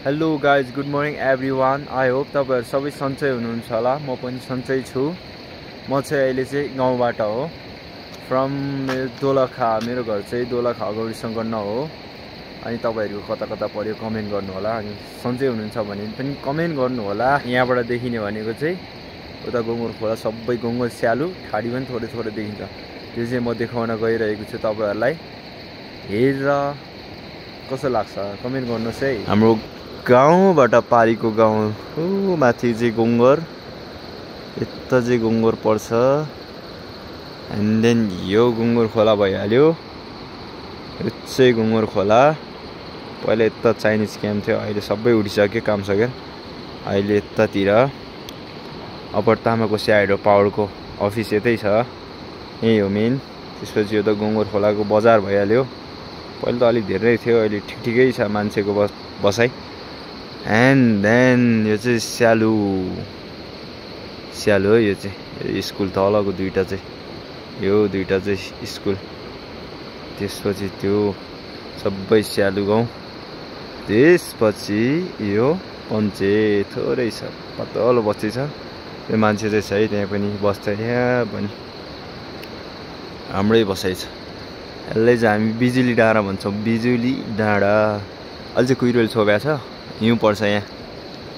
Hello guys, good morning everyone. I hope तपाईँहरू सबै सन्चै हुनुहुन्छ होला। म पनि सन्चै छु। म चाहिँ अहिले चाहिँ गाउँबाट हो, फ्रम दोलखा। मेरो घर चाहिँ दोलखा गौरीसँग न हो। अनि तपाईँहरूको कता कता पऱ्यो कमेन्ट गर्नु होला। अनि सन्चै हुनुहुन्छ भने पनि कमेन्ट गर्नु होला। यहाँबाट देखिने भनेको चाहिँ उता गोङ्गुर खोला सबै गोङ्गुर स्यालु ठाडी पनि थोरै थोरै देखिन्छ। त्यो चाहिँ म देखाउन गइरहेको छु तपाईँहरूलाई। हेरेर कस्तो लाग्छ कमेन्ट गर्नुहोस् है। हाम्रो गाउँबाट पारीको गाउँ हो, माथि चाहिँ गोङ्गुर, यता चाहिँ गोङ्गुर पर्छ। एन्ड देन यो गोङ्गुर खोला भइहाल्यो। यो चाहिँ गोङ्गुर खोला। पहिला यता चाइनिज क्याम्प थियो, अहिले सबै उठिसक्यो, काम सकेर अहिले यतातिर अप्पर तामाकोसी हाइड्रो पावरको अफिस यतै छ, यही हो मेन। त्यसपछि यो त गोङ्गुर खोलाको बजार भइहाल्यो। पहिला त अलिक धेरै थियो, अहिले ठिकै छ मान्छेको बसाइ। एन्ड देन यो चाहिँ स्यालु हो। यो चाहिँ स्कुल तलको दुईवटा चाहिँ, यो दुईवटा चाहिँ स्कुल। त्यसपछि त्यो सबै स्यालु गाउँ। त्यसपछि यो पञ्चे थोरै छ, पातलो बस्ती छ। त्यो मान्छे चाहिँ छ है, त्यहाँ पनि बस्छ। यहाँ पनि हाम्रै बसाइ छ। यसलाई चाहिँ हामी बिजुली डाँडा भन्छौँ, बिजुली डाँडा। अहिले चाहिँ कुहिरोले छोप्या छ, हिउँ पर्छ यहाँ।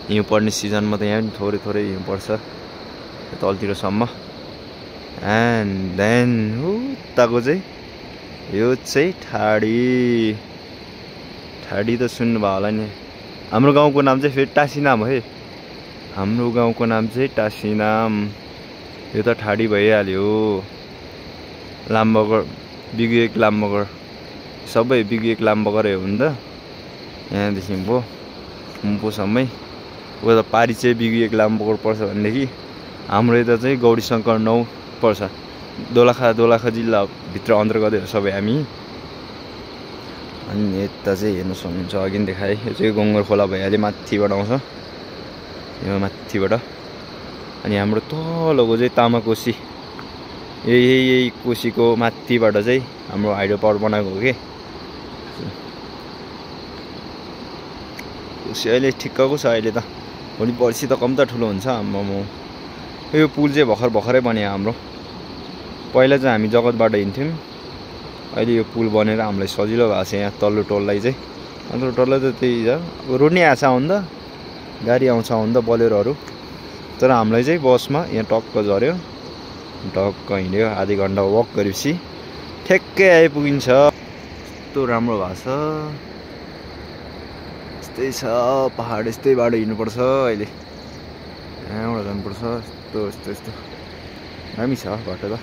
हिउँ पर्ने सिजनमा त यहाँ पनि थोरै थोरै हिउँ पर्छ तलतिरसम्म। एन्ड देन उताको चाहिँ यो चाहिँ ठाडी त सुन्नुभयो होला नि। हाम्रो गाउँको नाम चाहिँ फेरि टासीनाम है। हाम्रो गाउँको नाम चाहिँ टासीनाम। यो त ठाडी भइहाल्यो। लामबगर, बिगुएक लामबगर, सबै बिगुएक लामबगरै हो नि त। यहाँदेखि भयो मुम्पोसम्मै। उता पारी चाहिँ बिगुएक लामबगर पर्छ भनेदेखि हाम्रो यता चाहिँ गौरीशङ्कर 9 पर्छ। दोलखा जिल्लाभित्र अन्तर्गतै हो सबै हामी। अनि यता चाहिँ हेर्नु सक्नुहुन्छ, अघि नै देखाएँ। यो चाहिँ गोङ्गुर खोला भइहाल्यो, माथिबाट आउँछ यो माथिबाट। अनि हाम्रो तलको चाहिँ तामाकोसी, यही कोसीको माथिबाट चाहिँ हाम्रो हाइड्रो पावर बनाएको हो कि। कोसी अहिले ठिक्कको छ। अहिले त भोलि पर्सि त कम त ठुलो हुन्छ। आम्मामा, यो पुल चाहिँ भर्खरै बन्यो हाम्रो। पहिला चाहिँ हामी जगतबाट हिँड्थ्यौँ, अहिले यो पुल बनेर हामीलाई सजिलो भएको छ। यहाँ तल्लो टोललाई चाहिँ, तल्लो टोललाई त त्यही छ, अब रोड नै आएको छ आउनु त, गाडी आउँछ आउनु त, बोलेरोहरू। तर हामीलाई चाहिँ बसमा यहाँ टक्क झऱ्यो, टक्क हिँड्यो, आधी घन्टा वक गरेपछि ठ्याक्कै आइपुगिन्छ। यस्तो राम्रो भएको छ। यस्तै छ पहाड, यस्तै बाटो हिँड्नुपर्छ। अहिले यहाँबाट जानुपर्छ। यस्तो दामी छ बाटो त।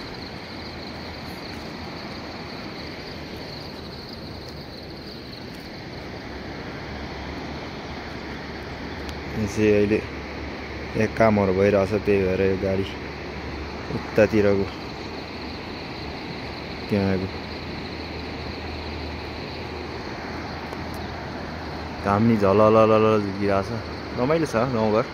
चाहिँ अहिले यहाँ कामहरू भइरहेछ, त्यही भएर यो गाडी उतातिरको त्यहाँको घाम नि झलल झुकिरहेछ। रमाइलो छ गाउँघर।